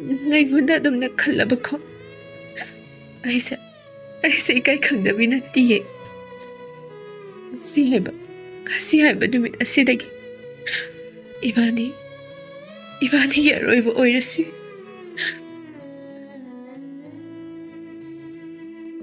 ꯅꯪ ꯑꯩꯉꯣꯟꯗ ꯑꯗꯨꯝꯅ ꯈꯜꯂꯕꯀꯣ? ꯑꯩꯁꯦ, ꯑꯩꯁꯦ ꯏꯀꯥꯏ ꯈꯪꯗꯕꯤ ꯅꯠꯇꯤꯌꯦ꯫ ꯉꯁꯤ ꯍꯥꯏꯕ, ꯉꯁꯤ ꯍꯥꯏꯕ ꯅꯨꯃꯤꯠ ꯑꯁꯤꯗꯒꯤ ꯏꯕꯥꯅꯤ, ꯏꯕꯥꯅꯤꯒꯤ ꯑꯔꯣꯏꯕ ꯑꯣꯏꯔꯁꯤ꯫